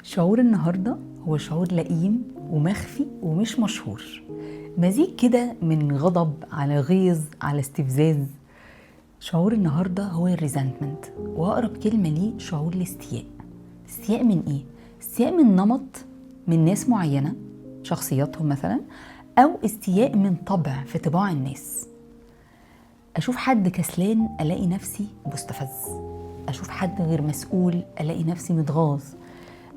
شعور النهاردة هو شعور لئيم ومخفي ومش مشهور، مزيج كده من غضب على غيظ على استفزاز. شعور النهاردة هو ال resentment، وأقرب كلمة ليه شعور الاستياء. استياء من إيه؟ استياء من نمط من ناس معينة، شخصياتهم مثلا، أو استياء من طبع في طباع الناس. أشوف حد كسلان ألاقي نفسي مستفز، أشوف حد غير مسؤول ألاقي نفسي متغاظ،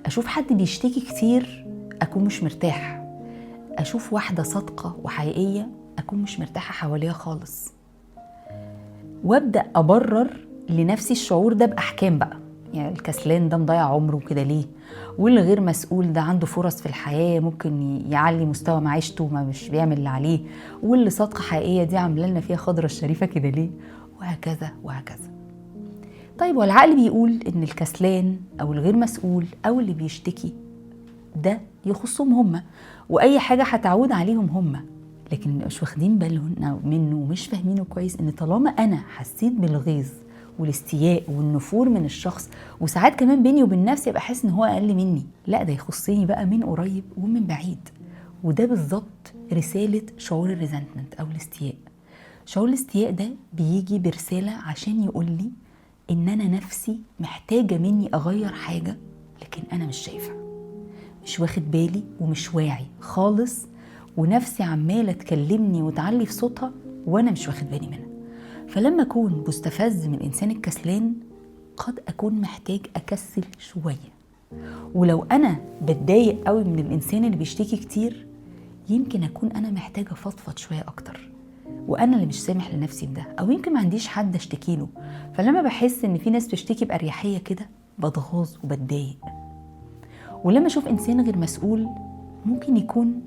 أشوف حد بيشتكي كتير أكون مش مرتاح، أشوف واحدة صادقة وحقيقية أكون مش مرتاحة حواليها خالص. وأبدأ أبرر لنفسي الشعور ده بأحكام بقى، يعني الكسلان ده مضيع عمره كده ليه، واللي غير مسؤول ده عنده فرص في الحياة ممكن يعلي مستوى معيشته ما مش بيعمل اللي عليه، واللي صادقة حقيقية دي عاملة لنا فيها خضرة الشريفة كده ليه، وهكذا وهكذا. طيب والعقل بيقول إن الكسلان أو الغير مسؤول أو اللي بيشتكي ده يخصهم هم، وأي حاجة هتعود عليهم هم، لكن مش واخدين بالهم منه ومش فاهمينه كويس إن طالما أنا حسيت بالغيظ والاستياء والنفور من الشخص، وساعات كمان بيني وبين نفسي ابقى حاسس ان هو اقل مني، لا ده يخصني بقى من قريب ومن بعيد. وده بالظبط رسالة شعور ال resentment او الاستياء. شعور الاستياء ده بيجي برسالة عشان يقول لي ان انا نفسي محتاجة مني اغير حاجة، لكن انا مش شايفة، مش واخد بالي ومش واعي خالص، ونفسي عمالة تكلمني وتعلي في صوتها وانا مش واخد بالي منها. فلما أكون مستفز من الإنسان الكسلان قد أكون محتاج أكسل شوية، ولو أنا بتضايق قوي من الإنسان اللي بيشتكي كتير يمكن أكون أنا محتاجة أفضفض شوية أكتر، وأنا اللي مش سامح لنفسي بده، أو يمكن ما عنديش حد أشتكي له. فلما بحس إن في ناس بتشتكي بأريحية كده بتغاظ وبتضايق. ولما أشوف إنسان غير مسؤول ممكن يكون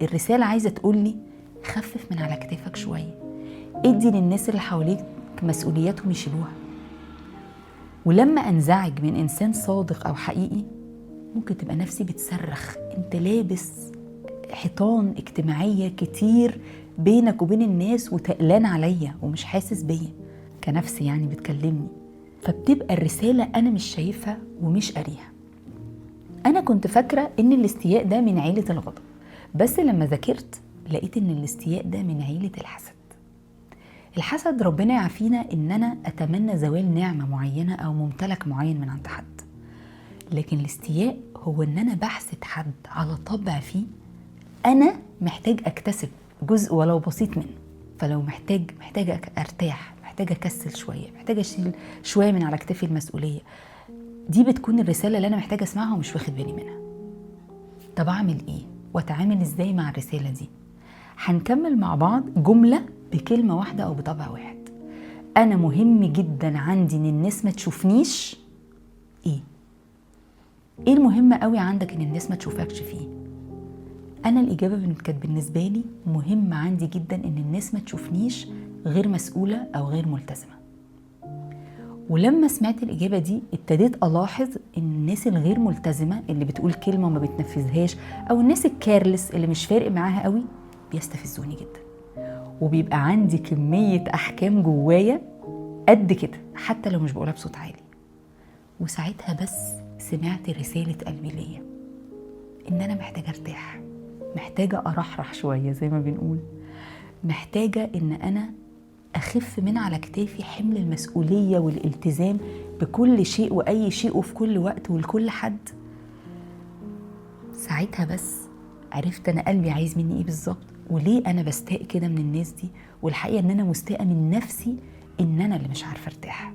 الرسالة عايزة تقولي خفف من على كتافك شوية، ادي للناس اللي حواليك مسؤولياتهم يشيلوها. ولما انزعج من انسان صادق او حقيقي ممكن تبقى نفسي بتصرخ، انت لابس حيطان اجتماعية كتير بينك وبين الناس وتقلان عليا ومش حاسس بيا، كنفسي يعني بتكلمني. فبتبقى الرسالة انا مش شايفها ومش قاريها. انا كنت فاكرة ان الاستياء ده من عيلة الغضب، بس لما ذاكرت لقيت ان الاستياء ده من عيلة الحسد. الحسد ربنا يعافينا ان انا اتمنى زوال نعمة معينة او ممتلك معين من عند حد، لكن الاستياء هو ان انا بحسد حد على طبع فيه انا محتاج اكتسب جزء ولو بسيط منه. فلو محتاج ارتاح، محتاج اكسل شوية، محتاج اشيل شوية من على كتافي المسؤولية، دي بتكون الرسالة اللي انا محتاج اسمعها ومش واخد بالي منها. طب اعمل ايه واتعامل ازاي مع الرسالة دي؟ هنكمل مع بعض جملة بكلمة واحدة أو بطبع واحد. أنا مهم جدا عندي إن الناس ما تشوفنيش إيه؟ إيه المهم قوي عندك إن الناس ما تشوفكش فيه؟ أنا الإجابة كانت بالنسبة لي مهم عندي جدا إن الناس ما تشوفنيش غير مسؤولة أو غير ملتزمة. ولما سمعت الإجابة دي ابتديت ألاحظ إن الناس الغير ملتزمة اللي بتقول كلمة وما بتنفذهاش، أو الناس الكارلس اللي مش فارق معاها قوي، بيستفزوني جدا، وبيبقى عندي كمية أحكام جوايا قد كده حتى لو مش بقولها بصوت عالي. وساعتها بس سمعت رسالة قلبي ليا إن أنا محتاجة أرتاح، محتاجة أرحرح شوية زي ما بنقول، محتاجة إن أنا أخف من على كتافي حمل المسؤولية والالتزام بكل شيء وأي شيء وفي كل وقت ولكل حد. ساعتها بس عرفت أنا قلبي عايز مني إيه بالظبط، وليه أنا بستاء كده من الناس دي، والحقيقة إن أنا مستاءة من نفسي إن أنا اللي مش عارفة أرتاح.